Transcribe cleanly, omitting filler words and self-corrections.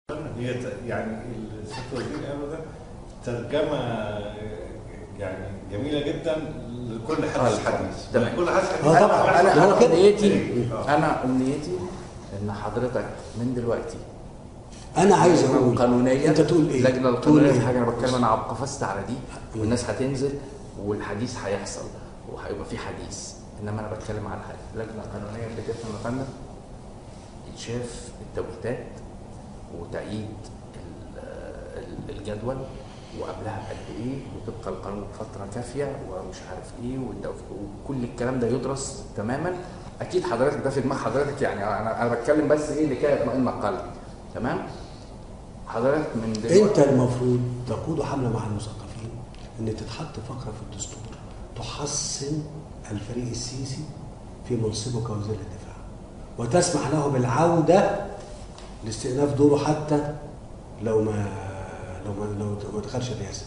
هي يعني الست وزير قالوا ده ترجمه يعني جميلة جدا لكل حدث حديث. تمام. كل حدث حديث. طبعا. انا امنيتي، انا امنيتي ان حضرتك من دلوقتي، انا عايز اقول قانونية، انت تقول ايه؟ اللجنة القانونية في حاجة، انا بتكلم، انا قفزت على دي، والناس هتنزل والحديث هيحصل وهيبقى في حديث، انما انا بتكلم على حاجة اللجنة القانونية بتفهم يا فندم، يتشاف التوقيتات وتأييد الجدول وقبلها بقد ايه، وطبق القانون فترة كافيه ومش عارف ايه، وكل الكلام ده يدرس تماما. اكيد حضرتك ده في دماغ حضرتك، يعني انا بتكلم بس ايه لكي يطمئن القلب. تمام؟ حضرتك من دلوقتي انت المفروض تقود حمله مع المثقفين ان تتحط فقره في الدستور تحصن الفريق السيسي في منصبه كوزير للدفاع، وتسمح له بالعودة لاستئناف دوره حتى لو ما دخلش الرئاسة.